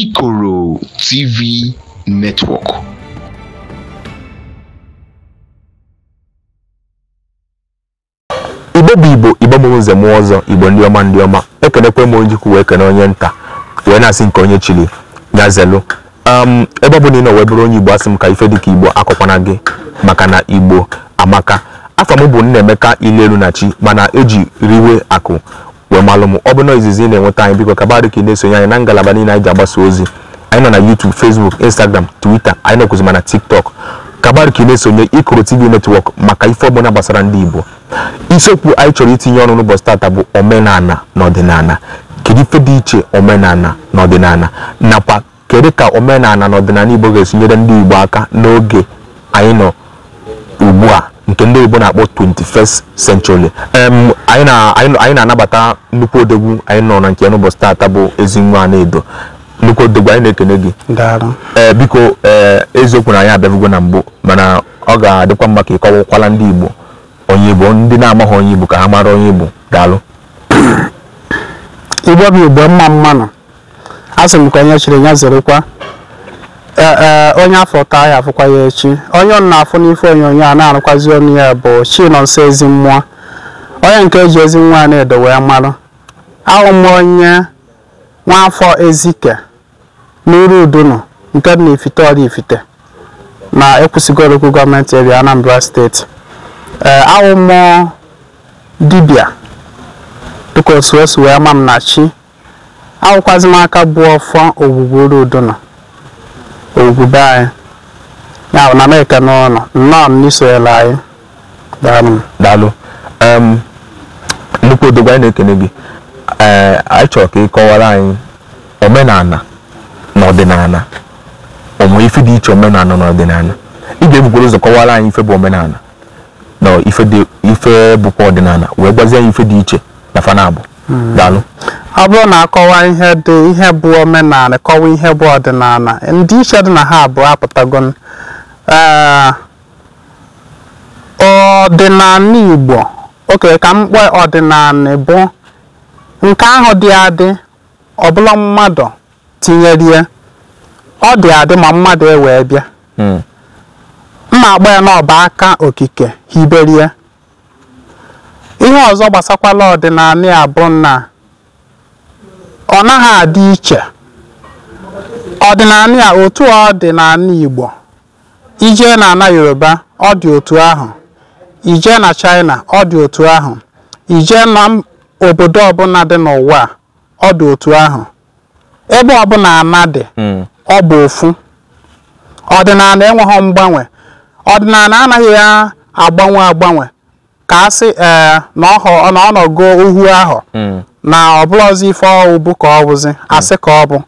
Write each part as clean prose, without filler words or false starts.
Ikoro TV Network. Igbo bụ Igbo, Igbo mụrụ nze mụọ ọzọ, Igbo ndị ọma ndị ọma. Ekenekwe m onye jikwu wee kene onye nta, wee na-asị nke onye chili ya zelu. Ebe ọ bụ na ị nọ wee bụrụ onye Igbo, asị m ka ife dịka Igbo akọkwana gị, maka na Igbo amaka. Afọ m bụ Nnaemeka Ilelu na Chi, mana eji riwe akụ wee malụ m. Ọ bụ na izizi ị na-enweta anyị, biko kabara ka ị na-esonye anyị na ngalaba niile anyị ji agbasa ozi. Anyị nọ na YouTube, Facebook, Instagram, Twitter, anyị nọkwụzi ma na TikTok. Kabara ka ị na-esonye Ikoro TV Network maka ife ọbụla gbasara ndị Igbo. Isiokwu anyị chọrọ itinye ọnụ n'ụbọchị tata bụ omenala na ọdịnala. Kedu ife dị iche omenala na ọdịnala, nakwa kedu ka omenala na ọdịnala Igbo ga-esi nyere ndị Igbo aka n'oge anyị nọ ugbu a nke ndị Igbo na-akpọ 21st century. Anyị na-anabata nnukwu odogwu anyị nọ na nke n'ụbọchị tata bụ Ezinwa Anaedo. Nnukwu odogwu, anyị na-ekene gị. Ee, biko, ee, eziokwu na anyị abịabugo na mbụ, mana ọ ga-adịkwa mma ka ịkọwakwala ndị Igbo onye Igbo, ndị na-amaghị onye Igbo ka ha mara onye Igbo. Daalụ. Igbo bụ Igbo, mma mmanụ. Asị m ka onye chiri ya zerekwa. Ee, onye afọ taa ya afụkwa ya echi. Onye ọ na-afụ n'ife onyonyo a na-arụkwazi ọnụ ya bụ Chinonso Ezinwa, onye nke eji Ezinwa Anaedo wee marụ. Ahụ m onye nwaafọ Ezike n'Uru Udunu nke dị n'Ifite Oraifite na Ekwusigo Local Government Area, Anambra Steeti. Ee, ahụ m dibịa dịka otu esi wee ma m na chi. Ahụkwazi m aka bụ ọfọ ogwugwu Uru Udunu, ogwugwu be anyị. Ya bụ na m eke n'ụlọ nnọọ n'isonyere anyị. Daalụ. Daalụ. Nnukwu odogwu, anyị na-ekene gị. Ee, anyị chọrọ ka ị kọwara anyị omenala na ọdịnala, ọmụ ife dị iche omenala na ọdịnala. Ị ga-ebukwara ụzọ kọwara anyị ife bụ omenala na ife dị ife bụkwa ọdịnala, wee gwazie anyị ife dị iche na fa na-abụ. Daalụ. Ọ bụrụ na akọwa ihe dị ihe bụ omenala, kọwa ihe bụ ọdịnala, ndị iche dị na ha abụọ apụtago. Ee, ọdịnala Igbo, oke ka m kpọọ ọdịnala bụ nke ahụ dị adị, ọbụla mmadụ tinyere ya, ọ dị adị ma mmadụ ewee bịa. Mma agba ya n'ọba aka okike hiberie. Ihe ọzọ gbasakwala ọdịnala ya bụ na ọ naghị adị iche. Ọdịnala ya otu ọ dị n'ala Igbo, ije na ala Yoruba ọ dị otu ahụ, ije na China ọ dị otu ahụ, ije na obodo ọbụla dị n'ụwa ọ dị otu ahụ, ebe ọbụla ana dị ọ bụ ofu. Ọdịnala enweghị mgbanwe. Ọdịnala anaghị ya agbanwe agbanwe ka a sị ee na ọ nọgo ohu ahụ na ọ bụrụzi ife ọwụ ka ọ bụzi asị ka ọ bụ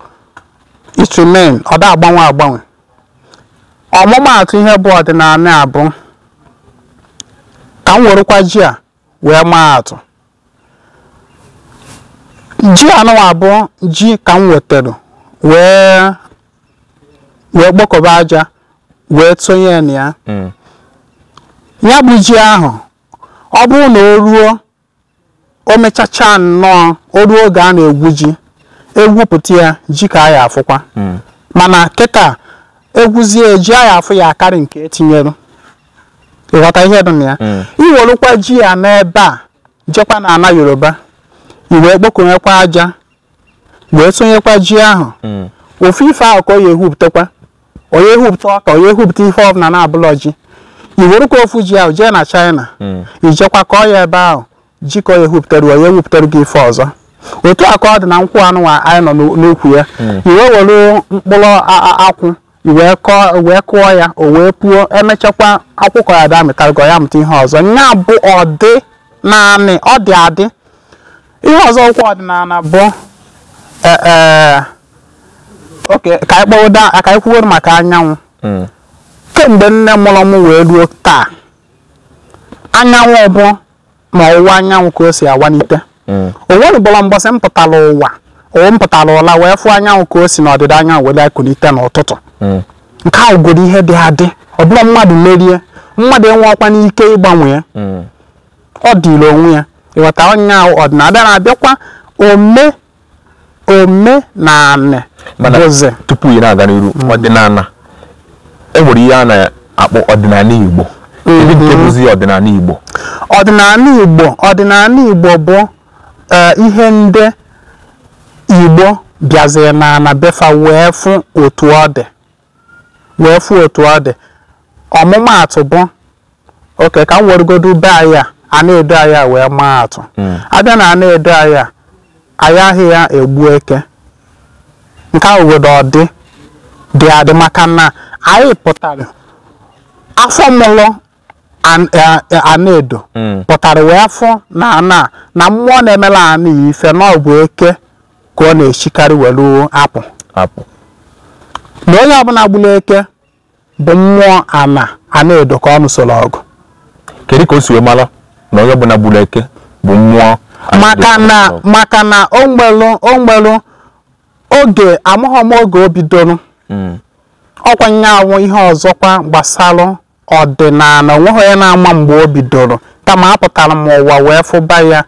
it remain, ọ da agbanwe agbanwe. Ọmụmaatụ ihe bụ ọdịnala abụ ka m werekwa ji a wee maa atụ. Ji anụwa abụọ ji ka m wetara wee kpokọba aja wee tụnye na ya. Ya bụ ji ahụ, ọ bụrụ na o ruo, o mechacha nnọọ, o ruo oge a na-egwu ji, egwupụta ya, ji ka a ya afụkwa. Mana kịta egwuzie ji a ya afụ ya akarị nke etinyere. Ịghọta ihe dị na ya? Iwerukwa ji ya n'ebe a jekwa na ala Yoruba, i wee kpokọnyekwa aja wee tụnyekwa ji ahụ. Ofu ife ahụ ka ọ ya ehupụtakwa, onye ehupụta ọka, onye ehupụta ife ọbụla na-abụlọ ji. I werukwa ofu ji ahụ jee na China, ijekwa kọọ ya ebe ahụ, ji ka ọ ehupụtara, onye ehupụtara gị ife ọzọ. Otu a ka ọ dị na nkwụ anụnwa anyị nọ n'ukwu ya. I wee were mkpụrụ akwụ, i wee kụọ ya, o wee puo, emechakwa akwụkwọ ya bịa mịtara gị, ya mụta ihe ọzọ. Nya bụ ọdị naanị ọ dị adị. Ihe ọzọ okwu ọdịnala bụ oke ka anyị kwuo maka anyanwụ. Kemgbe nne mụrụ m wee ruo taa, anyanwụ bụ ma ọwụwa anyanwụ ka o si awanite. O nwerubụla mbọsị m pụtara ụwa, o m pụtara ụla wee fụ anyanwụ ka o si n'ọdịda anyanwụ were kulite n'ụtụtụ. Nke ahụ gworo ihe dị adị, ọ bụla mmadụ merie, mmadụ enwe ọkwa n'ike ịgbanwe ya. Ọ dịrị onwe ya. Ịghọta onye ahụ ọdịnala na-abịakwa ome omenanị. Bụzi tupu ị na-aga n'iru, ọdịnala e nwere ihe a na-akpọ ọdịnala Igbo. Kedu nke bụzi ọdịnala Igbo? Ọdịnala Igbo bụ ihe ndị Igbo bịaziri na befa wee fụ otu ọ dị, ọmụmaatụ bụ oke ka m weregodu be anyị a na-edo anyị wee maa atụ. Abịa na ana-edo anyị anyị ahịa egbu eke nke ahụ obodo ọ dị adị, maka na anyị pụtara afọ mụlụ ana-edo pụtara wee fụ na na mmụọ na-emela ana ife na ọ bụ eke ka ọ na-echikarị were apụ na onye ọbụla gburu eke bụ mmụọ ana-edo ka ọ nụsoro ọgụ. Kedu ka o si wee mara na onye ọbụla gburu eke bụ mmụọ? Maka na o nwelu oge amaghọm oge o bidoro ọkwa nyanwụ ihe ọzọkwa gbasara ọdịnala, onweghị onye na-ama mgbe o bidoro, kama apụtara m ụwa wee fụba ya.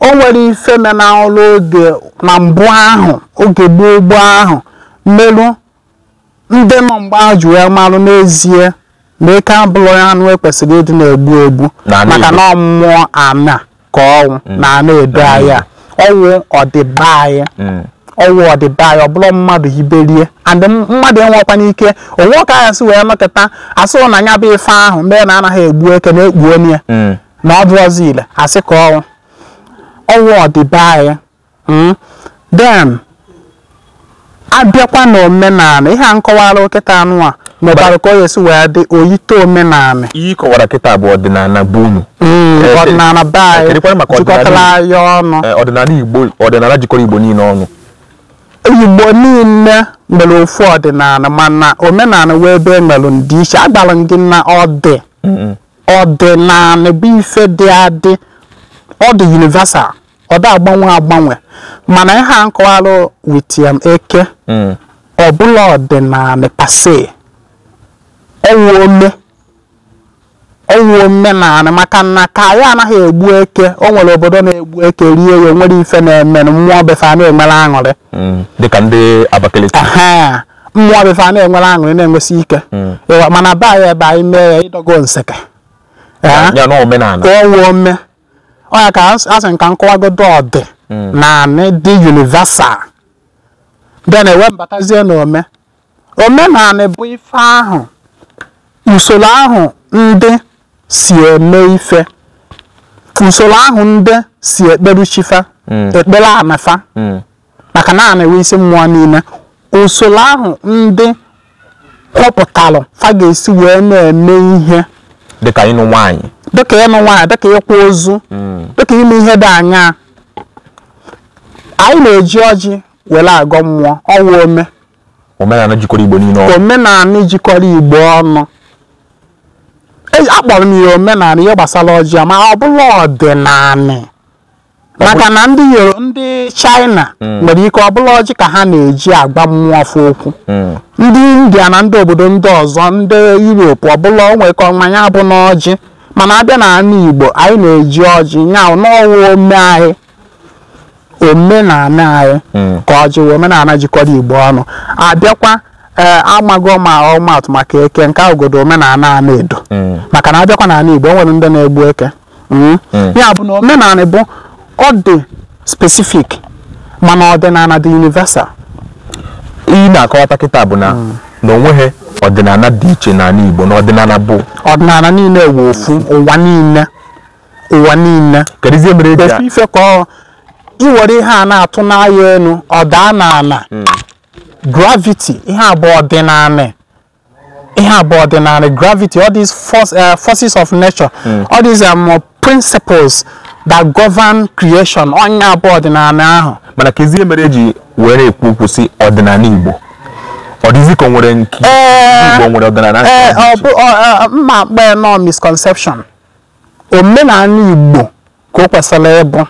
O nwere ife na ọrụ oge na mbụ ahụ, oge gboo gboo ahụ mmerụ ndị nọ mgbe ahụ ji wee marụ n'ezie na eke abụrụ ya anụ ekwesịrị ịdị na-egbu egbu, maka na mmụọ ana ka ọnwụ na ana-edo anya ọnwụ ọdịba anyị, ọnwụ ọdịba anyị, ọ bụrụ mmadụ hiberie and mmadụ enwekwana ike onwe ka ya si wee nọkịta asị na ya bụ ife ahụ mgbe na anaghị egbu eke na-ekpu onye na ọ bụrụzi ile asị ka ọnwụ ọnwụ ọdịba anyị. Then abịakwa na omenala, ihe a nkọwara kịta anụ a mụtara ka o esi wee dị oyite omenala. Ihe kọwara kịta bụ ọdịnala bụ unu, ọdịnala be anyị jikọtara anyị ọnụ, ọdịnala Igbo, ọdịnala jikọrọ Igbo niile ọnụ. Igbo niile nwere ofu ọdịnala, mana omenala wee ebe nwere ndị iche. Agbara gị na ọdịnala bụ ife dị adị, ọ dị universal, ọ dị agbanwe agbanwe, mana ihe a nkọwara witiam eke ọ bụla ọdịnala pase ọwụ omenala, maka na ka anyị anaghị egbu eke, o nwere obodo na-egbu eke rie ya, o nwere ife na-eme mmụọ befe na-enwere aṅụrị dịka ndị Abakaliki, mmụọ befe na-enwere aṅụrị na-enwesi ike, mana be anyị ebe anyị mee ya ịdọgo nseke ọwụ ome ọ ka asị nka nkọwagodo ọdị na anị dị universal. Then ewe mbatazie na omenala bụ ife ahụ, usoro ahụ ndị si eme ife, usoro ahụ ndị si ekperu chifa, ekpere anafa, maka na ana enwe isi mmụọ niile, usoro ahụ ndị kọpụtalụ fa ga-esi wee na-eme ihe dịka ịnụ nwaanyị, dịka ịkwa ozu, dịka ime ihe dị anya. Anyị na-eji ọjị were agọ mmụọ, ọwụ ome omenala jikọrọ Igbo niile ọnụ, omenala jikọrọ Igbo ọnụ. Akpọrọ m ya omenala ihe gbasara ọjị, ma ọ bụla ọdịnala, maka na ndị China nwere ike ọ bụla ọjị ka ha na-eji agba mmụọ fụ okwu, ndị India na ndị obodo ndị ọzọ, ndị Europe ọ bụla o nwere ka ọmanya bụ n'ọjị, mana abịa n'ala Igbo anyị na-eji ọjị nya n'ọwụ ome anyị, omenala anyị ka ọjị wee omenala jikọrọ Igbo ọnụ. Abịakwa amago ma ọmatụ maka eke nke ogodo omenala a na-edo, maka na abịakwa n'ala Igbo o nwere ndị na-egbu eke. Ya bụ na omenala bụ ọ dị specific, mana ọdịnala dị universal. Ihe na-akọwata kịta bụ na onweghị ọdịnala dị iche n'ala Igbo, na ọdịnala bụ ọdịnala niile wụ ofu, ụwa niile, ụwa niile. Kedụzie mere eji ofu ife ka ọ iwere ihe a na-atụ n'anya elu ọ daa n'ala, gravity, ihe abụọ ọdịnala, ihe abụọ ọdịnala, gravity, all these forces of nature, all these principles that govern creation, onye abụọ ọdịnala ahụ. Mana kezie mere eji were ekwu okwu si ọdịnala Igbo, ọ dịzị ka o nwere nke Igbo nwere ọdịnala? Mma mkpe nọ misconception. Omenala Igbo ka o kwesịrị ịbụ,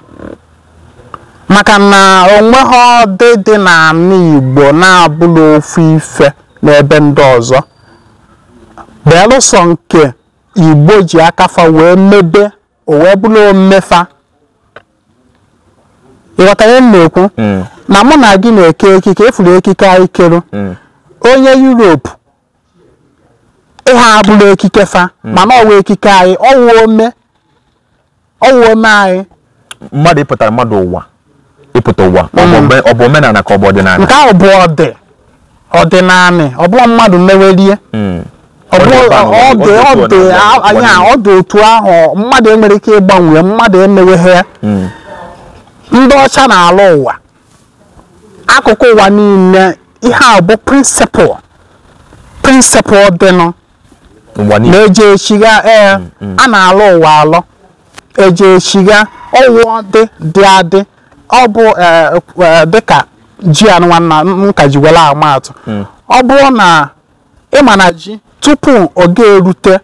maka na onweghị ọdị dị n'ala Igbo na-abụla ofu ife n'ebe ndị ọzọ, belụsọ nke Igbo ji akafa wee mebe o wee bụrụ omefa. Ịghọta ihe m na-ekwu? Na mụ na gị na-eke ekike, efuru ekike anyị kelu. Onye Europe ihe abụrụ ekike fa, mana ọwụ ekike anyị, ọwụ ome anyị. Mmadụ ịpụtara mmadụ ụwa, ịpụta ụwa, ọ bụ omenala ka ọ bụ ọdịnala? Nke ahụ bụ ọdịnala, ọ bụrụ mmadụ mewerie. Ọ dị otu ahụ, mmadụ enwere ike ịgbanwe, mmadụ emeweghe ya. Ndị ọcha na-alụ ụwa, akụkụ ụwa niile, ihe a bụ prịnsịpụl dịnụ na-eje echiga. Ee, a na-alụ ụwa alụ, eje echiga, ọwụ dị adị. Ọ bụ dịka ji anụnwanna m ka ji were ama atụ. Ọ bụrụ na ịma na ji tupu ọ ga-erute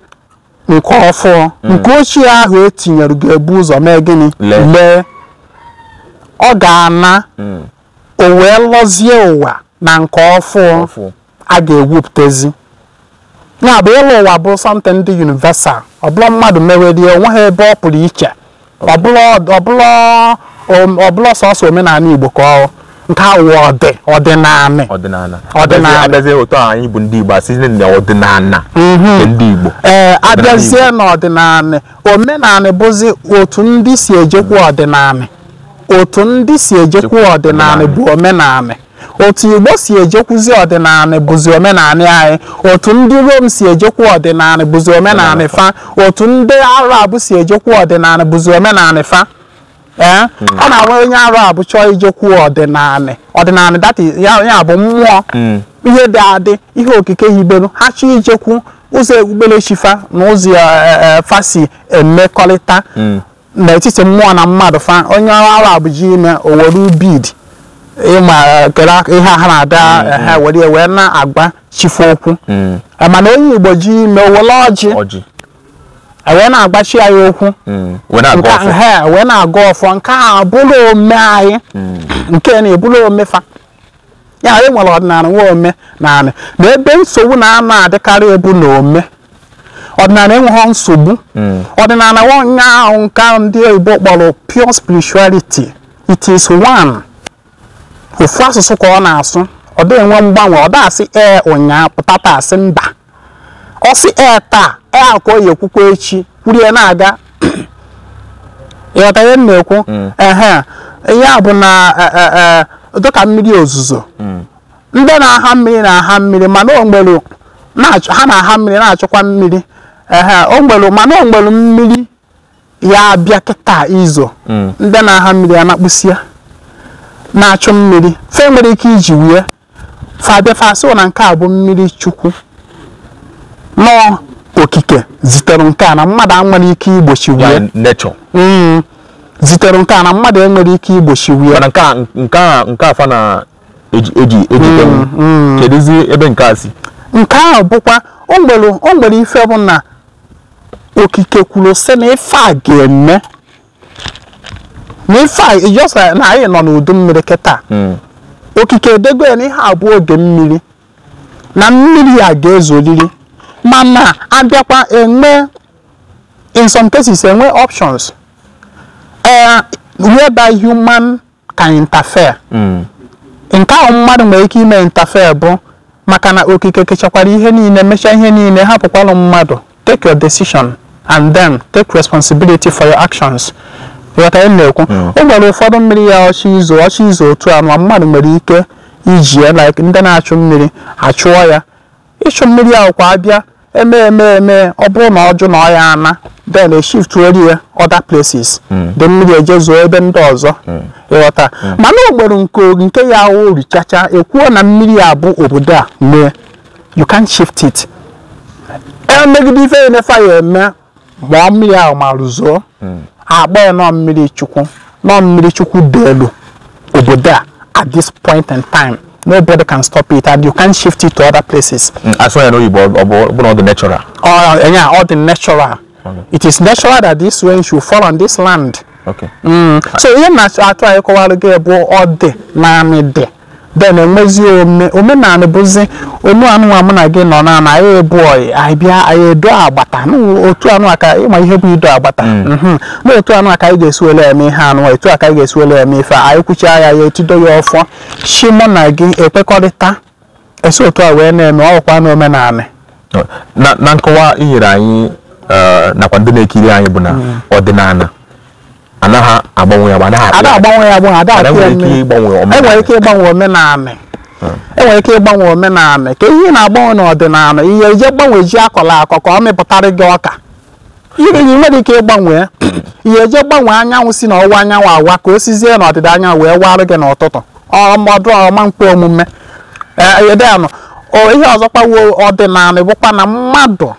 nke ọfụụ, nke ochie ahụ etinyere ga-ebu ụzọ mee gịnị? Lee. Ọ ga-ana, o wee lọzie ụwa na nke ọfụụ a ga-egwupụtezi. Ya bụ ịlụ ụwa bụ something dị universal. Ọ bụla mmadụ mewerie, onweghị ebe ọ pụrụ iche. Ọ bụla sọsọ omenala Igbo ka ọ nke awụ ọdịnala. Ọdịnala. Abịazie otu anyị bụ ndị Igbo, asị na ọdịnala ndị Igbo. Ee, abịazie n'ọdịnala, omenala bụzi otu ndị si ejekwa ọdịnala. Otu ndị si ejekwa ọdịnala bụ omenala. Otu Igbo si ejekwuzi ọdịnala bụzi omenala anyị. Otu ndị Rom si ejekwa ọdịnala bụzi omenala fa. Otu ndị Arab si ejekwa ọdịnala bụzi omenala fa. Ee, ọ na-enwe onye Arab chọọ ijekwu ọdịnala. Ọdịnala that is ya bụ mmụọ, ihe dị adị, ihe okike hiberu. Ha chọọ ijekwu ụzọ okpukperechi fa na ụzọ fa si emekọrịta n'etiti mmụọ na mmadụ fa. Onye Arab ji ime o were bid ịma kere ihe ha na-ada, ha were wee na-agba chifu okwu. Mana onye Igbo ji ime o were ọjị wee na-agbachi anyị okwu, wee na-agụ ọfọ. Nke a bụrụ ome anyị, nke na-eburu ome fa. Ya anyị nwere ọdịnala nwe ome naanị. Na ebe nsogbu na-ana adịkarị ebu na ome ọdịnala enweghị nsogbu. Ọdịnala nwe ahụ nke ndị oyibo kpọrọ pure spirituality. It is one. Ofu asụsụ ka ọ na-asụ, ọ dị enwe mgbanwe. Ọ dasị ee ụnyaa pụta taa sị mba, ọ sị ee taa, ee ka ọ ya ekwukwa echi, kwurie na-aga. Ịghọta ihe m na-ekwu? Ehe, ya bụ na dịka mmiri ozuzo, ndị na-aha mmiri na-aha mmiri, mana o nwere ha na-aha mmiri na-achọkwa mmiri. Ehe, o nwere, mana o nwere mmiri ya abịa kịta izo, ndị na-aha mmiri anakpụsịa na-achụ mmiri. Fe nwere ike iji wee fa fasị na nke a bụ mmiri Chukwu nọọ okike zitere nke a na mmadụ enwere ike igbochi wee. Zitere nke a na mmadụ enwere ike igbochi wee. Mana nke a fa na eji kedụzi ebe nke a si? Nke ahụ bụkwa o nwere ife bụ na okike kwuru sị na ife a ga-eme, na ife a just like na anyị nọ n'udu mmiri kịta. Okike edego ya na ihe abụọ oge mmiri, na mmiri a ga-ezoliri. Mana abịakwa enwe in some cases enwe options whereby human can interfere. Nke ahụ mmadụ nwere ike ime interfere bụ maka na okike kechakwara ihe niile, mechaa ihe niile, hapụkwalụ mmadụ. Take your decision and then take responsibility for your actions. Ịghọta ihe m na-ekwu? O nwere ụfọdụ mmiri ya ọchị izo otu a, ma mmadụ nwere ike iji ya like ndị na-achụ mmiri achụọ ya. Ịchụ mmiri ahụ kwa abịa eme ọ bụrụ na ọ jụ na ọ ya ana, then e shift were ya other places. The mmiri ejezuo ebe ndị ọzọ. Ịghọta? Mana o nwere nke ya awụ richacha, ekwuo na mmiri a bụ obodo a mee. You can't shift it. Emegide ife na-efe ya eme, ma mmiri ahụ ma rụzuo, akpọ ya nọ mmiri Chukwu, nọ mmiri Chukwu dị elu obodo a at this point in time. Nobody can stop it, and you can't shift it to other places. Asụ ya n'oyibo, ọ bụ na ọ dị natural. Ọ dị natural. It is natural that this rain should fall on this land. Okay. So ihe na-atụ anyị kọwara gị bụ ọ dị naanị dị Then enwezi omenala bụzi onu anụnwa mụ na gị nọ na na anyị ebu oyi anyị bịa anyị edo agbata n'otu anụ aka ịma ihe bụ ido agbata n'otu anụ aka anyị ga-esi wele eme ihe anụnwa etu aka anyị ga-esi wele eme ife anyị kwuchaa ya ya etido ya ọfọ chi mụ na gị ekwekọrịta esi otu a wee na-eme ọkwa na omenala. Na nkọwa i nyere anyị nakwa ndị na-ekiri anyị bụ na ọdịnala anaghị agbanwe ya, agbanwe ya bụ enwere ike ịgbanwe omenala. Enwere ike ịgbanwe omenala ka ihe na-agbanwe n'ọdịnala ihe ije gbanwe ji akọrọ akọ ka ọ mịpụtara gị ọka ire nwere ike ịgbanwe ihe eje gbanwe anyanwụ si n'ọwụwa anyanwụ awa ka o sizie n'ọdịda anyanwụ wee warụ gị n'ụtụtụ ọmọdụ ọma mkpe omume. Ihe ọzọkwa wuo ọdịnala bụkwa na mmadụ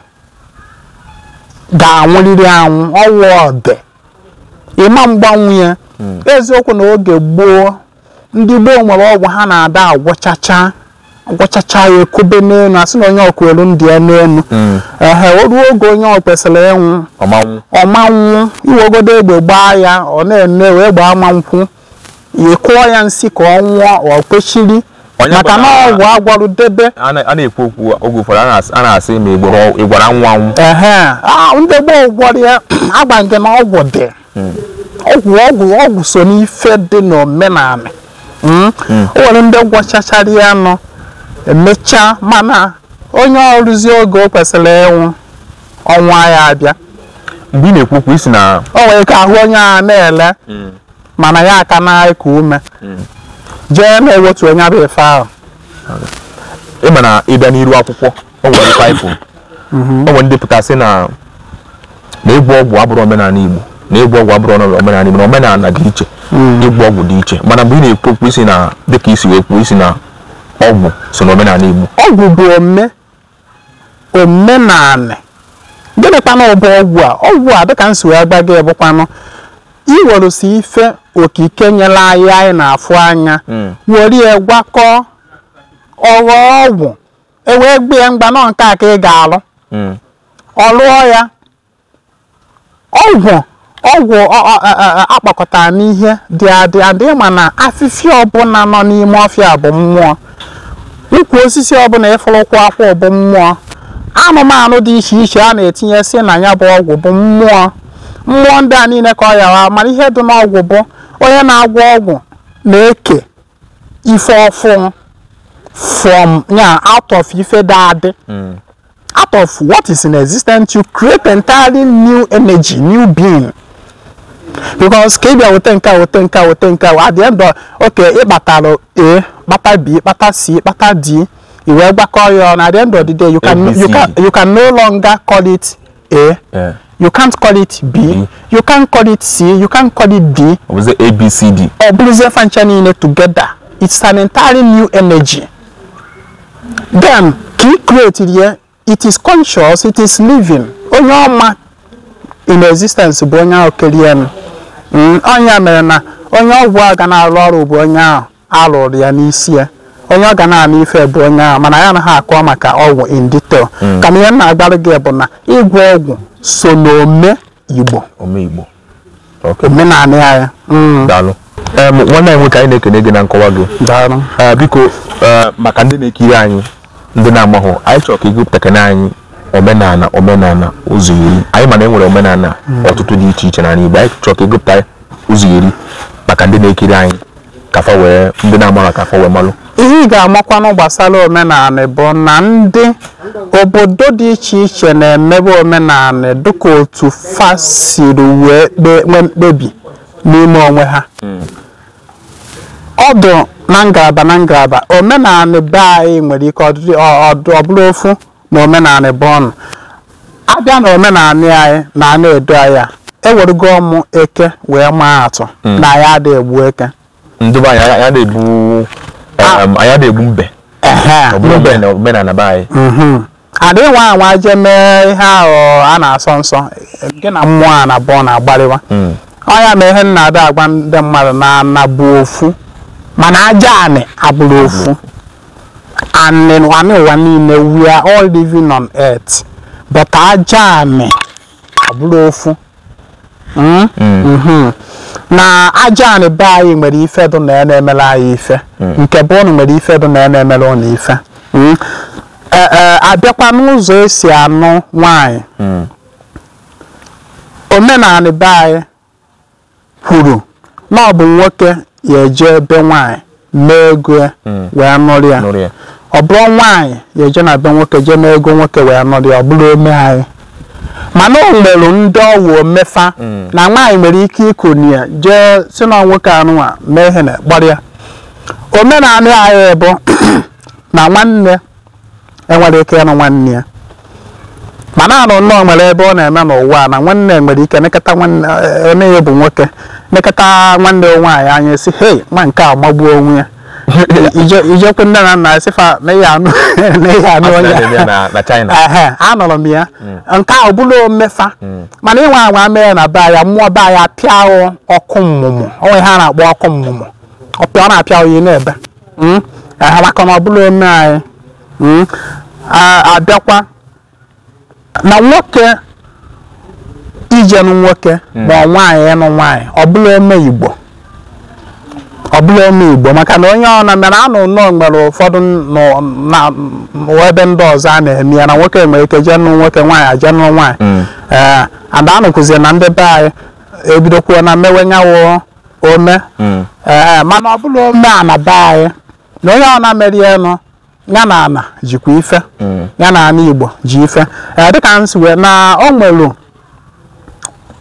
ga-anwụrịrị anwụ ọwụ ọdị ịma mgbanwe ya. Eziokwu na oge gboo ndị gboo nwere ọgwụ ha na-ada agwọchacha agwọchacha ya ekobe n'elu asị na onye ọkụ elu ndị ya n'elu ehe o ruo oge onye ọ kwesịrị ịnwụ ọmanwụ iwegodo egbe gbaa ya ọ na-eme wee gbaa ma nkwụ ya kụọ ya nsị ka ọ nwụọ ọ kwechiri maka na ọgwụ agwọrụ debe. A na-ekwu okwu oge ụfọdụ a na-asị ma ị gwara anwụ anwụ. Ehe ndị gboo gwọrọ ya agba nke na ọgwụ dị ọgwụ so n'ife dị n'omenala. O nwere ndị gwọchachara ya nọ emechaa mana onye ọrụzi oge o kwesịrị ịnwụ ọnwa ya abịa. Mgbe ị na-ekwu okwu isi na o nwere ike ahụ onye a na-ele mana ya aka na-eku ume jee na-ewetu onye bụ ife ahụ. Ị ma na ịbịa n'iru akwụkwọ o nwere ife ifụ o nwere ndị pụtasị na ịgwọ ọgwụ abụrụ omenala Igbo na ịgwọ ọgwụ abụrụ omenala Igbo na omenala dị iche ịgwọ ọgwụ dị iche mana mgbe ị na-ekwu okwu isi na dịka isi wee kwuo isi na ọgwụ so n'omenala Igbo. Ọgwụ bụ omenala. Gịnịkwanụ bụ ọgwụ a? Ọgwụ a dịka nsi wee gba gị bụkwanụ iwerusi ife okike nyere anyị anyị na-afụ anya were ya gwakọọ ọghọ ọgwụ ewee gbie mgba nọ nke a ka ị ga-alụ ọ lụọ ya. Ọgwụ ọgwụ akpakọtara n'ihe dị adị adị mana afịfịa ọbụla nọ n'ime ọfịa bụ mmụọ, ukwu osisi ọbụla ịfụrụkwụ akwụ bụ mmụọ, anụmanụ dị iche iche a na-etinyesị na ya bụ ọgwụ bụ mmụọ. Mmụọ ndị a niile ka ọ yawa mana ihe dị n'ọgwụ bụ onye na-agwọ ọgwụ na-eke ife ọfụ from ya out of ife dị adị. Out of what is in existence you create entirely new energy, new being. Because ka ị bịa weta nke a weta nke a weta nke a at the end of okay ịkpatara A kpata B kpata C kpata D i wee gbakọ ya ọnụ at the end of the day you can no longer call it A. Yeah. You can't call it B, you can't call it C, you can't call it D. Ọ bụzi A B C D. Ọ bụrụzie fancha niile together. It's an entirely new energy. Then ka ị create ya, it is conscious, it is living. Onye ọma in existence bụ onye ahụ kerie nụ. Onye mere na onye ọgwụ a ga na-arụ ọrụ bụ onye ahụ alụrụ ya n'isi ya. Onye ọ ga na-anụ ife bụ onye ahụ mana ya anaghị akọ maka ọgwụ in detail. Kama ihe m na-agbarụ gị bụ na ịgwọ ọgwụ so n'ome Igbo. Ome Igbo. Omenala ya. Daalụ. Nwanne anyị nwoke anyị na-ekene gị na nkọwa gị. Daalụ. Biko maka ndị na-ekiri anyị ndị na-amahụ anyị chọrọ ka ị gụpụtakene anyị omenala omenala ụzọ iri. Anyị mana e nwere omenala ọtụtụ dị iche iche n'ala Igbo. Anyị chọrọ ka ị gụpụta ụzọ iri maka ndị na-ekiri anyị ka fa wee ndị na-amara ka fa wee malụ. Ihe ị ga-amakwanụ gbasara omenala bụ na ndị obodo dị iche iche na-emebe omenala dịka otu fa siri wee nwee mkpebi n'ime onwe ha. Ọdụ na ngalaba na ngalaba omenala be anyị nwere ike ọ bụrụ ofu na omenala bụ ọnụ. Abịa na omenala anyị na ana edo anyị ewerego ọmụ eke wee maa atụ na ya adịghị egbu eke. Ndị be anyị anyị na-egbu mbe. Ọ bụrụ omenala be anyị. Adịghị nwa anwa je mee ihe ahụ a na-asọ nsọ gị na mmụọ a na-abụọ na-agbarịwa. Ọ ya mee ihe nna ada agwa ndị mmadụ na ana bụ ofu mana aja anị abụrụ ofu. Anị ụwa niile we are all living on earth but aja anị abụrụ ofu. Na aja anị be anyị nwere ife dị na ya na-emere anyị ife, nke bụ ụnụ nwere ife dị na ya na-emere ụnụ ife. Abịakwa n'ụzọ esi anụ nwaanyị, omenanị be anyị kwuru na ọ bụ nwoke ya eje ebe nwaanyị mee ego ya wee nụrụ ya. Ọ bụrụ nwaanyị ya eje na be nwoke jee mee ego nwoke wee nụrụ ya, ọ bụrụ ome anyị. Mana o nwere ndị ọwụ omefa na nwaanyị nwere ike ikuni ya jee si na nwoke anụnwa mee ihe na kpọrọ ya. Omenanị anyị bụ na nwanne enwere ike ịnụ nwanne ya, mana anụ nnọọ nwere ebe ọ na-eme n'ụwa na nwanne nwere ike nekọta nwanne onye ya bụ nwoke, nekọta nwanne nwaanyị anya sị hei, nwa nke a magbuo onwe ya. Ijekwe nne na nna sị fa na ya anụ onye na China. Anụrụ m ya nke a bụrụ omefa. Mana ịnwe anwa mee na be ya, mmụọ be ya apịa ọkụ mmụmụ, onwe ha na-akpọ ọkụ mmụmụ, ọpịa ọ na-apịa oyi n'ebe maka na ọ bụrụ ome anyị. Abịakwa na nwoke ijenụ nwoke ma nwaanyị ịnụ nwaanyị, ọ bụla ome Igbo, ọ bụla ome Igbo, maka na onye ọ na mere anụ nnọọ nwere ụfọdụ na ebe ndị ọzọ a na-eme ya na nwoke nwere ike jee nụ nwoke, nwaanyị jee nụ nwaanyị. Ee, ada anụkụzie na ndị be anyị ebidokwuo na mmewe nyawo ome. Ee, mana ọ bụla ome a na be anyị na onye ọ na-emeri enu ya na ana jikwa ife, ya na ana Igbo ji ife. Dịka m si wee na o nwere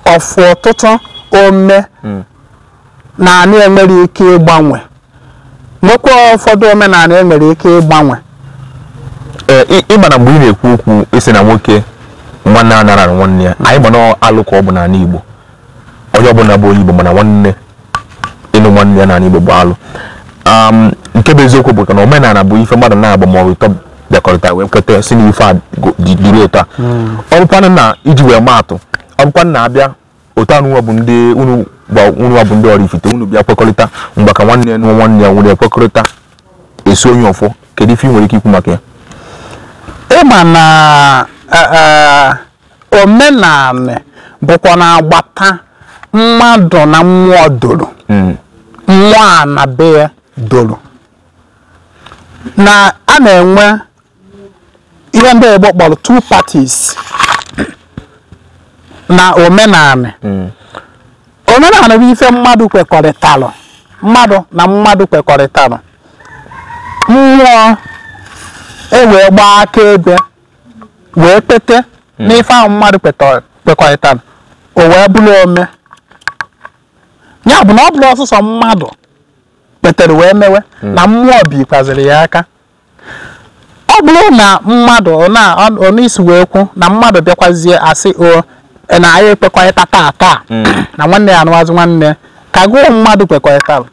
ọfụ ọtụtụ ome na anị enwere ike ịgbanwe, nwekwa ụfọdụ omenala enwere ike ịgbanwe. Ịma na mgbe ị na-ekwu okwu isi na nwoke nwanne anara nwanne ya, anyị ma na alụ ka ọ bụ n'ala Igbo, onye ọbụla bụ onye Igbo mana nwanne ịnụ nwanne ya n'ala Igbo bụ alụ. Nke bụ eziokwu bụ na omenala bụ ife mmadụ na-agba ma ọ bụ ịtọ bịakọrịta wee kweta si na ife a dịrị otu a. Ọ bụkwanụ na iji wee maatụ, ọ bụkwanụ na abịa otu anụnwa bụ ndị unu bụ ndị Oraifite, unu bịa kwekọrịta mgbe ka nwanne ya nụọ nwanne ya nwere ekwekọrịta esi onye ọfọ, kedu ife ị nwere ike ikwu maka ya? Ịma na omenala bụkwa na agbata mmadụ na mmụọ doro, mmụọ a na be ya doro, na a na-enwe ihe ndị Igbo kpọrọ two parties na omenala. Omenala bụ ife mmadụ kwekọrịtalụ, mmadụ na mmadụ kwekọrịtalụ, mmụọ ewee gbaa akaebe wee kpete n'ife ahụ mmadụ kwekọrịtalụ, o wee bụrụ ome. Ya bụ na ọ bụrụ ọsụsọ mmadụ kpetere wee mewe, na mmụọ bikwaziri ya aka. Ọ bụrụ na mmadụ ọ na-isi wee kwu na mmadụ bịakwazie asị o na anyị ekwekọrịta taa na nwanne ya anụwazị nwanne, ka gụọ mmadụ kwekọrịtara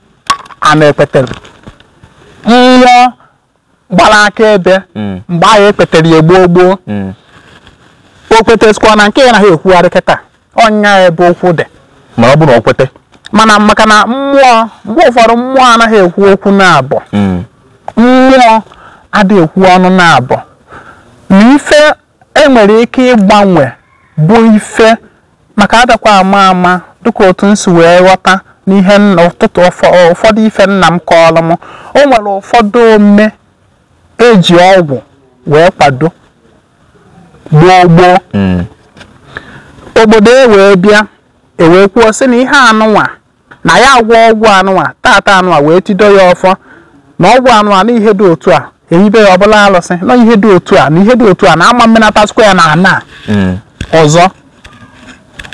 a na-ekpetere, mmụọ gbara akaebe mgbe anyị ekpetere ya gboo gboo, o kwetesikwa na nke ya naghị ekwugharị kịta ọnya ebe okwu dị. Mana ọ bụrụ na ọ kwete, mana maka na mmụọ mgbe ụfọdụ mmụọ anaghị ekwu okwu na-abụ, mmụọ adịghị ekwu ọnụ na-abụ, na ife enwere ike ịgbanwe bụ ife maka adakwa ama ama dịka otu nsi wee ghọta n'ihe ụtụtụ ụfọdụ ife nna m kọọrọ m. O nwere ụfọdụ ome eji ọgwụ wee kwado gboo gboo, obodo e wee bịa ewee kwuo sị na ihe anụnwa na ya agwọ ọgwụ anụnwa tata anụnwa wee tido ya ọfọ na ọgwụ anụnwa na ihe dị otu a, ehibe ya ọbụla alụsị na ihe dị otu a na ihe dị otu a na ama mmenatasịkwa ya na ana ọzọ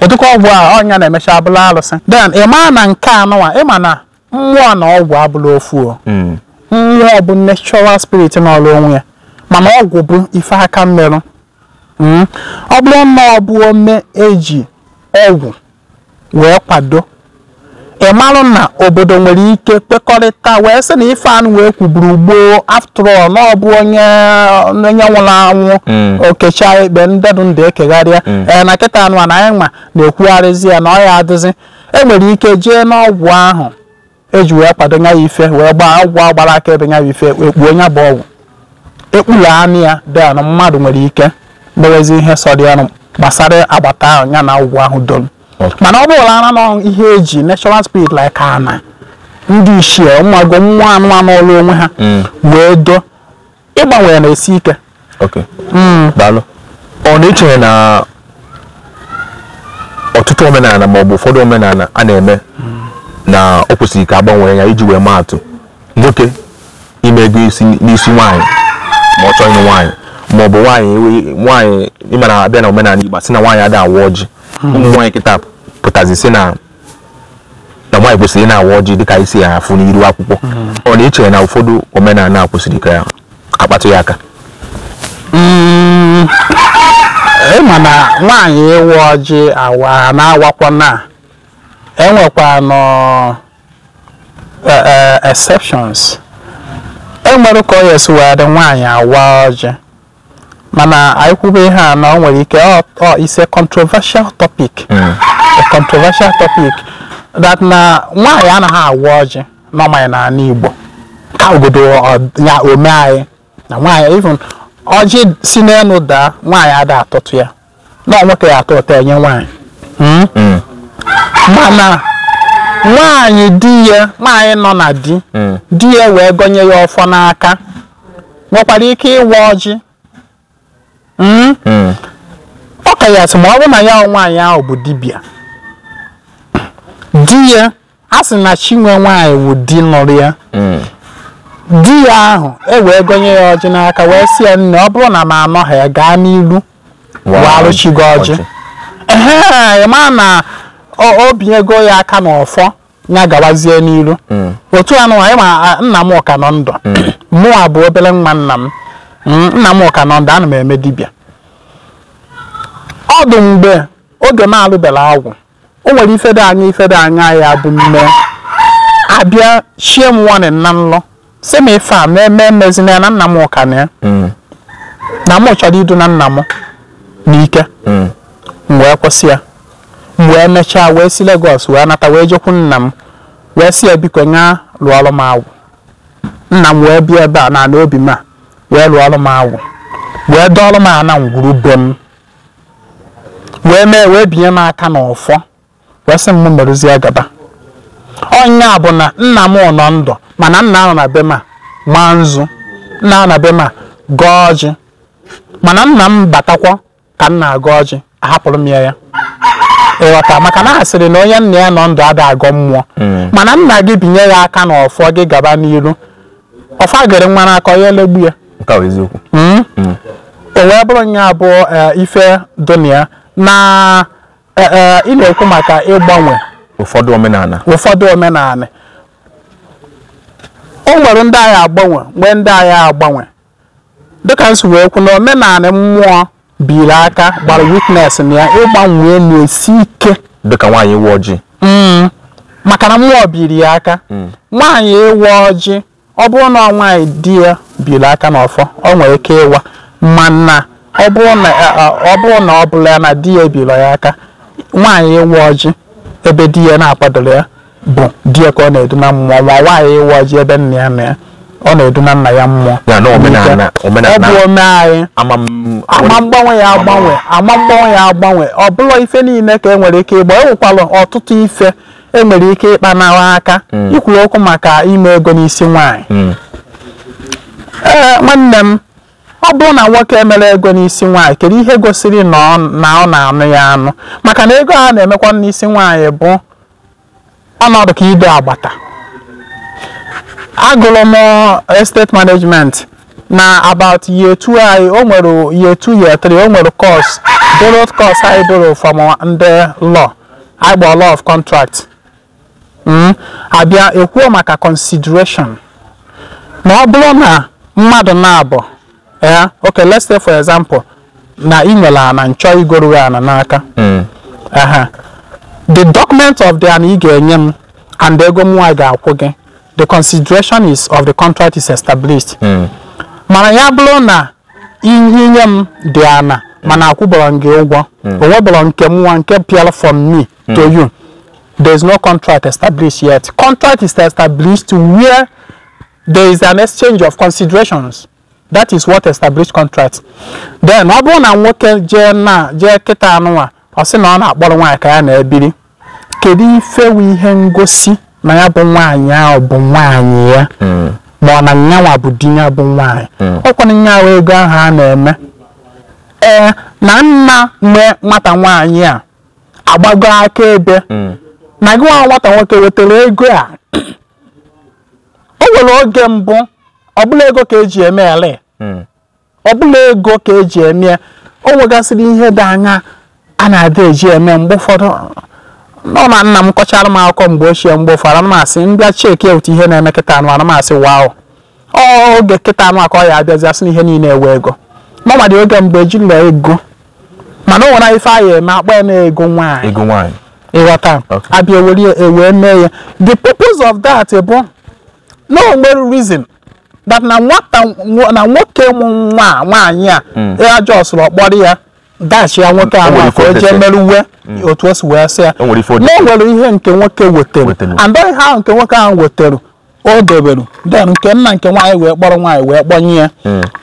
ụdịka ọgwụ a ọnya na-emecha abụla alụsị. Then ị maa na nke anụnwa, ịma na mmụọ na ọgwụ abụla ofu. Mmụọ bụ natural spirit n'ọrụ onwe ya, mana ọgwụ bụ ife aka mmerụ. Ọ bụrụ na ọ bụ ome eji ọgwụ wee kwado, ị marụ na obodo nwere ike kwekọrịta wee sị na ife anụ wee kwuburu gboo, after all na ọ bụ onye nwụrụ anwụ okechaa ikpe ndedụ ndụ ekegharịa ee na kịta anụ na anyị nwa na-ekwugharịzi ya na ọ ya adịzi. Enwere ike jee n'ọgwụ ahụ eji wee kwado nya ya ife wee gbaa ọgwụ agbara aka ebe nya ya ife ekpuo nya bụ ọgwụ ekpuru anụ ya dị na mmadụ nwere ike mewezi ihe sọrọ ya gbasara agbata ahụ ya na ọgwụ ahụ doro. Mana ọ bụrụ na nọ ihe eji natural spirit like ana ndị ichie ụmụagụ mmụọ anụmanụ ọlụ onwe ha wee do ịgbanwe na-esi ike. Daalụ. Ọ na-echere na ọtụtụ omenala ma ọ bụ ụfọdụ omenala a na-eme na o kwesịrị ka agbanwee ya iji wee maa atụ nwoke ime ego n'isi nwaanyị ma ọ chọọ ịnụ nwaanyị ma ọ bụ nwaanyị ịmara abịa na omenala Igbo sị na nwaanyị ada awa ọjị, ụmụ nwaanyị kịta pụtazi sị na nwaanyị kwesịrị ị na-awa ọjị dịka isi ya afụ n'iru akwụkwọ. Ọ na-echere na ụfọdụ omenala kwesịrị ka akpatụ ya aka? Mana nwaanyị ịwa ọjị awa na-awakwa na enwekwa nọ exceptions. Enwere ka ọ ya esi wee dị nwaanyị awa ọjị, mana anyị kwube ihe a na o nwere ike ọ is a controversial topic. A controversial topic that na nwaanyị anaghị awa ọjị n'ọmanye n'ala Igbo ka obodo ya ome anyị na nwaanyị even ọjị si n'elu daa nwaanyị ada atụtụ ya na nwoke ya atụ ụtọ enye nwaanyị. Mana nwaanyị di ya nwaanyị nọ na di di ya wee gọnye ya ọfọ n'aka nwekwara ike ịwa ọjị. Ọ ka ya sị ma ọ bụ na ya nwaanyị ahụ bụ dibịa di ya a sị na chi nwe nwaanyị wụ di nụrụ ya di ya ahụ e wee gọnye ya ọjị n'aka wee sị ya nne ọ bụrụ na m anọghị ya gaa n'ilu warụchi gị ọjị. Ehe, ma na o binyego ya aka n'ọfọ ya gawazie n'ilu. Otu anụ anyị ma nna m ka nọ ndụ, mụwa bụ obere nwa nna m, nna m ka nọ ndụ, ana m eme dibịa. Ọ dị mgbe oge m alụbela agwụ o nwere ife dị anya ya bụ mme abịa chie m nwanne na nlọ sị m ife a na-eme emezina ya na nna m ka na ya na m chọrọ idu na nna m n'ike. M wee kwụsị ya, m wee mechaa wee si Lagos wee nata wee jekwu nna m wee sị ya biko nya lụọrọ m agwụ. Nna m wee bịa ebe a na ala obi m a wee lụọrọ m agwụ wee dọọrọ m ana ngwuru be m wee mee wee binye m aka n'ọfọ wee sị m merụzie gaba. Ọnya bụ na nna m nọ ndụ mana nna nọ na be m a maa nzu, nna nọ na be m a gọọ ọjị, mana nna m batakwa ka m na-agọ ọjị ahapụrụ m ya ya. Ịghọta? Maka na a sịrị na onye nna ya nọ ndụ ada agọ mmụọ, mana nna gị binye ya aka n'ọfọ gị gaba n'iru ọfọ gere nwa n'aka ya elegbu ya. O wee bụrụ nya bụ ife dunia na ị na-ekwu maka ịgbanwe ụfọdụ omenala. Ụfọdụ omenala o nwere ndị agha agbanwe nwee ndị agha agbanwe dịka nsi wee kwu na omenala mmụọ biri aka gbara witness na ya ịgbanwe na-esi ike dịka nwaanyị ịwa ọjị. Maka na mmụọ biri ya aka. Nwaanyị ịwa ọjị ọ bụrụ na nwaanyị di ya biri aka n'ọfọ ọ nwere ike ịwa, mana ọ bụrụ na ọ bụla na di ya ebiri ya aka nwaanyị ịwa ọjị ebe di ya na-akwadoro ya bụ di ya ka ọ na-edu na mmụọ, ma nwaanyị ịwa ọjị ebe nna ya na ya ọ na-edu na nna ya mmụọ. Ọ bụ ome anyị ama mgbanwe ya agbanwe, ama mgbanwe ya agbanwe. Ọ bụla ife niile ka e nwere ike ịgba, enwekwala ọtụtụ ife enwere ike ịkpa n'awa aka. Ikwuru okwu maka ime ego n'isi nwaanyị. Ee nwanne m, ọ bụrụ na nwoke emere ego n'isi nwaanyị kedu ihe gosiri na ọ na-anụ ya anụ? Maka na ego a na-emekwa n'isi nwaanyị bụ ọnọdụ ka ido agbata. Agụrụ m estate management na about year 2 anyị, o nwere year 2 year 3 o nwere course borrowed course anyị borrow from ndị law anyị gba law of contract. Abịa ekwuo maka consideration na ọ bụrụ na mmadụ na-abụ okay, let's say for example na ị nwere ana nchọ igoro ya ana n'aka. The document of the ana ị ga-enye m and ego mụnwa ga-akwụ gị, the consideration is of the contract is established. Mana ya bụrụ na inye m dị ana mana akwụbọrọ m gị ụgwọ, o nwebọrọ nke mụnwa nke pịara from me to you, there is no contract established yet. Contract is established where there is an exchange of considerations. That is what established contract. Then ọ bụrụ na nwoke jee na jee kịta anụnwa Ọ sị na ọ na-akpọrọ nwaanyị ka ya na-ebiri. Kedu ife wụ ihe ngosi na ya bụ nwaanyị ahụ bụ nwaanyị ya, ma ọ na nyanwa bụ di ya bụ nwaanyị? Ọkwana nyanwa ego ahụ a na-eme. Ee, na nna nwe nwata nwaanyị a agbago aka ebe na gị nwa nwata nwoke wetara ego a. O nwere oge mbụ ọbụla ego ka eji eme ele, ọbụla ego ka eji eme, o nwegasịrị ihe dị anya a na-adị eji eme. Mgbe ụfọdụ nọ na nna m kọchara m akụkọ mgbe ochie, mgbe ụfọdụ ana m asị mbịa cheki otu ihe na-eme kịta anụ, ana m asị wow, oge kịta anụ aka ọ ya abịazi asị na ihe niile ewe ego. Mama dị oge mgbe ejila ego, mana o nwere ife anyị eme akpọ ya na ego nwaanyị, ego nwaanyị, ịghọta, abịa ewere ewee mee ya. The purpose of that bụ na o nwere reason that na nwata na nwoke mụ nwa nwaanyị a ya jọsụrụ ọkpọrọ ya dachi ya nwoke ahụ ka o jee meruwe otu o si wee sị ya na o nwere ihe nke nwoke wetere, and ihe ahụ nke nwoke ahụ wetere o dobere, then nke nna nke nwaanyị wee kpọrọ nwaanyị wee kpọnye ya.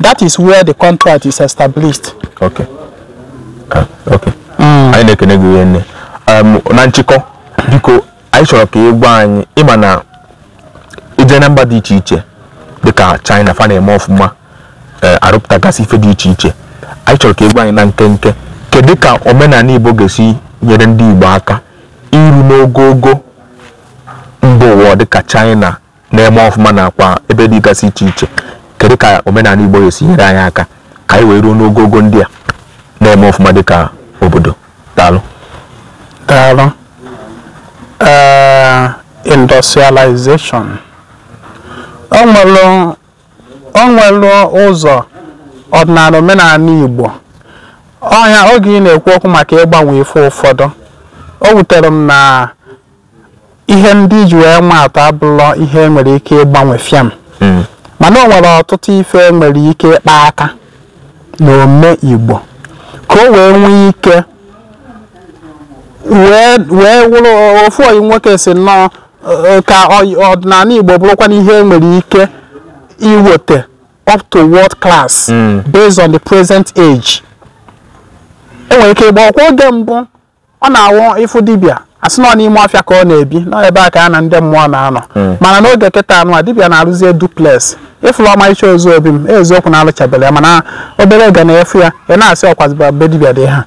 That is where the contract is established. Okay. Okay. Anyị na-ekene gị nne. Na nchịkọ, biko anyị chọrọ ka ị gwa anyị, ịma na ije na mba dị iche iche dịka China fa na-eme ọfụma, arụpụtagasị ife dị iche iche, anyị chọrọ ka ị gwa anyị na nkenke kedu ka omenala Igbo ga-esi nyere ndị Igbo aka iru n'ogogo mba ụwa dịka China na-eme ọfụma nakwa ebe dịgasị iche iche? Kedu ka omenala Igbo ga-esi nyere anyị aka ka anyị wee ruo n'ogogo ndị a na-eme ọfụma dịka obodo? Daalụ. Daalụ. Industrialization. O nwere ụzọ ọdịnala omenala Igbo. Ọnya oge ị na-ekwu okwu maka ịgbanwe ife ụfọdụ, o wutere m na ihe ndị ji wee nwa atọ abụlọ ihe nwere ike ịgbanwe fiam, mana o nwere ọtụtụ ife nwere ike ịkpa aka na ome Igbo ka o wee nwee ike wee wụrụ ofu oyi nwoke si nnọọ ka ọdịnala Igbo bụrụkwa ihe nwere ike iweta up to world class based on the present age. Enwere ike ịgba ọkwa oge mbụ ọ na-awụ ịfụ dibịa asị nọ n'ime ọfịa ka ọ na-ebi nọ ebe a ka ya na ndị mmụọ na-anọ, mana n'oge kịta anụ a dibịa na-arụzie duplex. Ịfụrụ ọmarịcha ozu obi m eziokwu na-alụchabere ya, mana obere oge na-efu ya ị na-asị ọkwaziba be dibịa dị ha.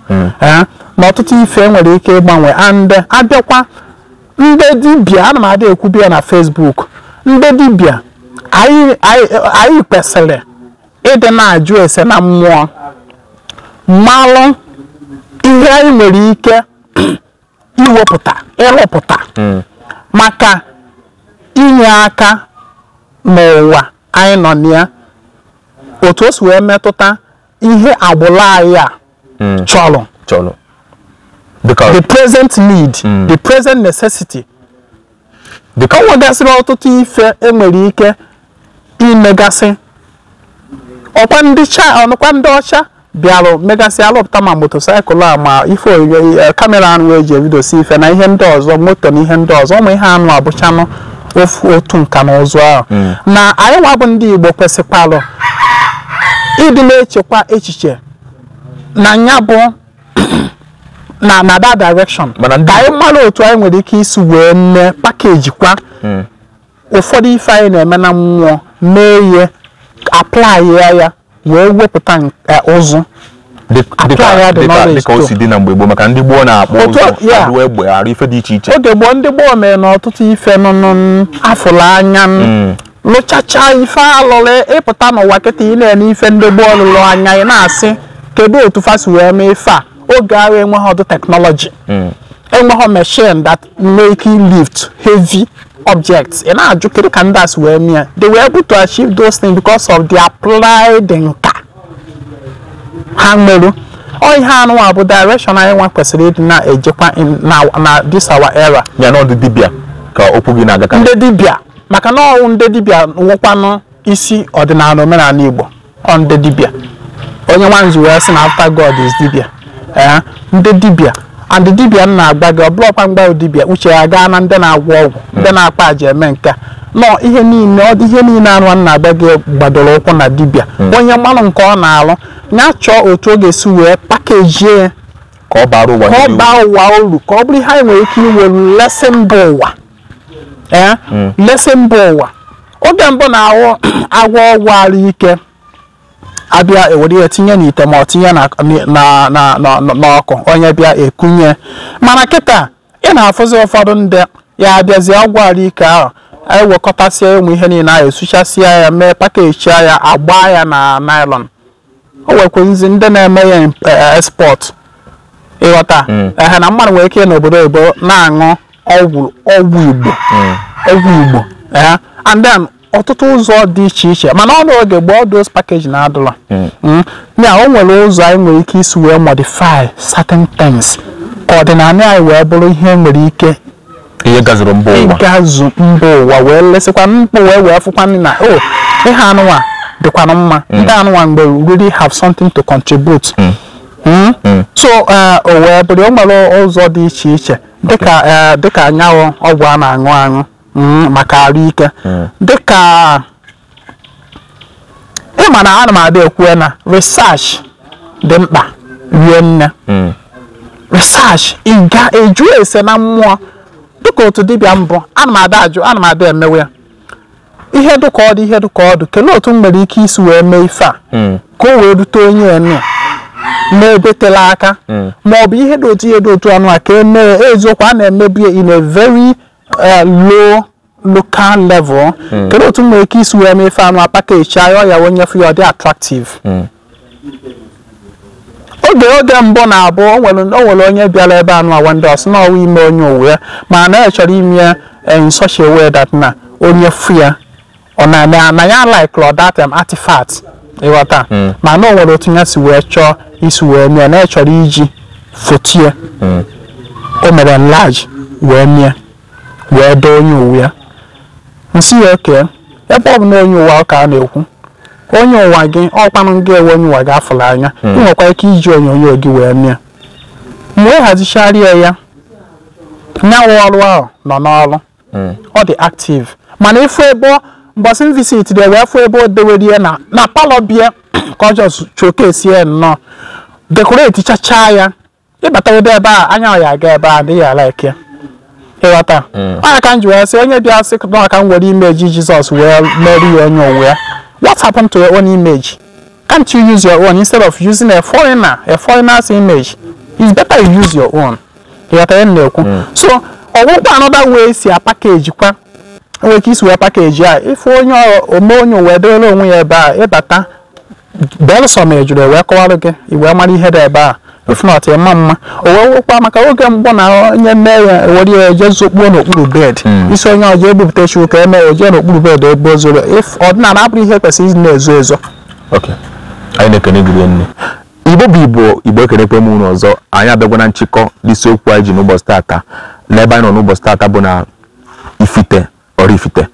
Na ọtụtụ ife nwere ike ịgbanwe. And abịakwa ndị dibịa, ana m adị ekwubi ya na Facebook, ndị dibịa anyị kwesịrị ịdị na-ajụ ese na mmụọ, mmalụ ihe anyị nwere ike iwepụta, ịrụpụta maka inye aka n'ụwa anyị nọ na ya, otu o si wee metụta ihe agbụrụ anyị a chọrọ, the present need, the present necessity. O nwegasịrị ọtụtụ ife enwere ike imegasị. Ọkwa ndị ọcha bịarụ megasị alụpụta ma motosaịkụl a, ma ife kamera anụ eji ebidosi ife na ihe ndị ọzọ, moto na ihe ndị ọzọ, ụmụ ihe anụ abụchanụ ofu otu nka na ụzụ ahụ. Na anyị nwa bụ ndị Igbo kwesịkwalụ ịdị na-echekwa echiche na nya bụ na that direction, ka anyị mara otu anyị nwere ike isi wee mee pakeji kwa ụfọdụ ife anyị na-eme na mmụọ, mee ihe apply ya wee wepụta ụzụ. Dịka o si dị na mgbe gboo, maka ndị gboo na-akpụ ụzụ, arụ egbe, arụ ife dị iche iche. Oge gboo ndị gboo mere na ọtụtụ ife nụnụ afụrụ anya lụchacha ife alụrụ ịpụta n'ụwa kịta ị na-eme ife ndị gboo lụrụ anya, ị na-asị kedu otu fa si wee mee ife a? Oge ahụ enweghị ọdụ teknọlọji, enweghị machine that make you lift heavy objects. Ị na-ajụ kedu ka ndị a si wee mee? They were able to achieve those things because of the applied nka ha nwere. Ọ ihe anụnwa bụ direction anyị nwa kwesịrị ịdị na-ejekwa na this our era. Ya na ọdụ dibịa ka okwu gị na-aga ndị dibịa, maka na ọwụ ndị dibịa nwekwanụ isi ọdịnala omenala Igbo. Ọ ndị dibịa, onye nwanzu wee sị na after God is dibịa. Ndị dibịa and dibịa m na-agba gị, ọ bụrụkwa mgba dibịa uche ya gaa na ndị na-agwọ ọgwụ, ndị na-akpa aja eme nke nọ ihe niile. Ọ dị ihe niile anụ na-agba gị gbadoro ụkwụ na dibịa. Onye mmanụ nke ọ na-alụ ya chọọ otu ọ ga-esi wee pakejie Ka ọ bara ụwa ka ọ niile baa ụwa uru, ka ọ bụrụ ihe anyị nwere ike inwe lesị mba ụwa. Ee, lesị mba ụwa. Oge mbụ na-awụ agwọ ọgwụ arụ ike abịa ewere ya tinye n'ite ma ọ tinye na n'ọkụ, onye bịa ekunye. Mana kịta ị na-afụzi ụfọdụ ndị ya abịazie ọgwụ arụ ike ahụ, ewekọtasịa ụmụ ihe niile ahụ, esuchasịa ya, mee package ya, agba ya na nylon. O nwekwazi ndị na-eme ya export, ịghọta? Ehe, na mmadụ nwere ike n'obodo oyibo na-aṅụ ọgwụ Igbo, ọgwụ Igbo. Ehe, and then ọtụtụ ụzọ dị iche iche, mana ọ n'oge gboo those package na-adụla. Ya o nwere ụzọ anyị nwere ike isi wee modify certain things ka ọdịnala anyị wee bụrụ ihe nwere ike ihe gazuru mba ụwa. Ịgazu mba ụwa, wee lesịkwa mkpụ, wee fụkwa na o ihe anụnwa dịkwana mma, ndị anụnwa mgbe really have something to contribute. So o wee bụrụ o nwere ụzọ dị iche iche, dịka dịka anyanwụ ọgwụ a na-aṅụ aṅụ maka arụ ike, dịka ịma na ana m adị ekwu na research dị mkpa rie nne. Research, ị ga-eju ese na mmụọ dịka otu dibịa mbụ, ana m ada ajụ, ana m ada emewe ya ihe dịka ọ dị, ihe dịka ọ dị, kelee otu m nwere ike isi wee mee ife a ka o wee rute onye enu n'ebe tere aka, ma ọ bụ ihe dị otu, ihe dị otu anụ a ka e mee. Eziokwu, a na-emebu ya in a very low local level. Kedu otu m nwere ike isi wee mee ife anụ a, package ya, ọ ya wee nyefe ya, ọ dị attractive? Oge mbụ na-abụ o nwere onye bịara ebe anụ awa ndị ọsị na ọwa ime onye ụwa ya, ma na ya chọrọ ime ya in such a way that na onye fụ ya ọ na na ya like that artifact, ịghọta? Ma na o nwere otu ya si wee chọọ isi wee mee na ya chọrọ iji foto ya o mere enlarge wee mie wee doo onye ụwa ya nsị ya oke. Ebe ọ bụ na onye ụwa ka a na-ekwu, onye ụwa gị ọkwanụ gị ewe onye ụwa gị afụrụ anya, ị nwekwa ike iji onyonyo gị wee mie. Mgbe ị hazicharịa ya, nyanwụ ọrụ ahụ nọ n'ọrụ, ọ dị active. Mana ịfụ ebe mbọsị m visit dị, wee fụ ebe o dewere ya na parlour bịa ka ọ just showcase ya nnọọ, decorate chacha ya. Ịbata ebe a, anya ya aga ebe a, adịghị ala eke, ịghọta? Ọ ka m ji wee sị onye bịa sị na ka m were image Jizọs wee merie ya onye onwe ya, what happened to your own image? Can't you use your own instead of using a foreigner's image? It's better you use your own, ịghọta ihe m na-ekwu? So ọgwụkwa another way si a package kwa, enwere ike isi wee package ya ife onye ome onye wee dewere onwe ya ebe a, ịbata belụsọ ma ejuru wee kọwara gị, i wee mara ihe dị ebe a. If not, ịma mma o wee wụkwa maka oge mgbọ na onye mee ya ewere ya eje zokpuo n'okpuru bed, isi onye ọjọọ ebupụta chi ka eme ya oje n'okpuru bed ebe o zoro. If ọdịnala abụrụ ihe kwesịrị ịdị na-ezo ezo. Ok, anyị na-ekene gị nne. Igbo bụ Igbo, Igbo ekenekwe m unu ọzọ. Anyị abịagwa na nchịkọ n'isiokwu anyị ji n'ụbọchị tata. N'ebe anyị nọ n'ụbọchị tata bụ na Ifite Oraifite.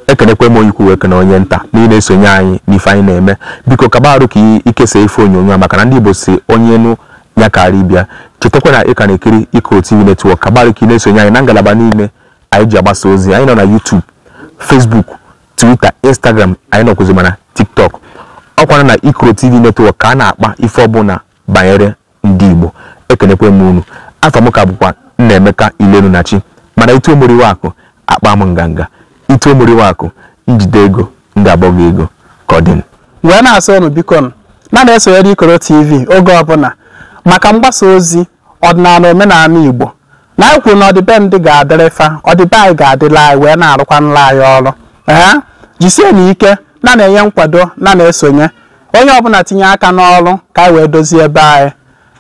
Ekenekwe m onye ikwu, ekene onye nta n'ihi na-esonye anyị n'ife anyị na-eme. Biko kaba arụ ka ikesa ife onyonyo a, maka na ndị Igbo si onye nụ ya karịa ịbịa. Chetakwa na ị ka na-ekiri Ikoro TV Network. Kaba arụ ka ị na-esonye anyị na ngalaba niile anyị ji agbasa ozi. Anyị nọ na YouTube, Facebook, Twitter, Instagram, anyị nọkwụzi mana TikTok. Ọkwana na Ikoro TV Network ka a na-akpa ife ọbụla banyere ndị Igbo. Ekenekwe m unu. Afọ m ka bụkwa Nnaemeka Ilenu na Chi, mana itu omoriwe akụ akpa m nganga, itu omoriwe akụ njide ego ndị agbọghọ ego ka ọ dị. Wee na-asị unu biko nụ, na na-esonyere Ikoro TV oge ọbụla maka mgbasa ozi ọdịnala, omenala Igbo, na anyị kwuru na ọdịbendị ga-adịrị fa, ọdịbe anyị ga-adịla anyị wee na-arụkwa nla anyị ọrụ. Ee, jisie na ike na na-enye nkwado na na-esonye onye ọbụla tinye aka n'ọrụ ka anyị wee dozie ebe anyị,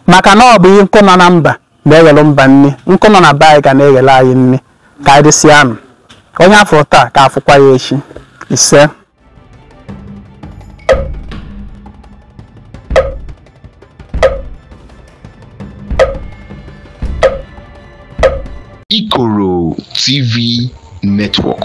maka na ọ bụ ihe nkụ nọ na mba na-eghelu mba nni, nkụ nọ na be anyị ga na-eghele anyị nni. Ka anyị dịsịa nụ, onye afọ taa ka afụkwa ya echi. Ise. Ikoro TV Network.